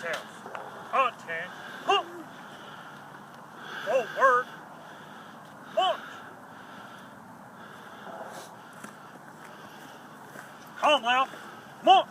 House. Atten. Huh. Forward. March. Calm left. March.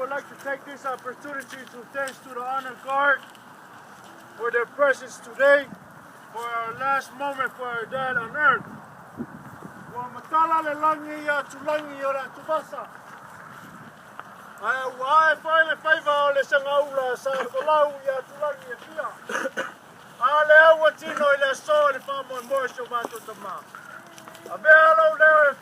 would like to take this opportunity to thanks to the honor guard for their presence today, for our last moment for our dad on earth. Ua matala le lagi ia Tulagi o le atuvasa. Ae ua ae fai le faiva o le segaula sa folau ia Tulagi e fia. A lea ua tino i le aso i le faamoemoe si o matou tama. Avea lou leo e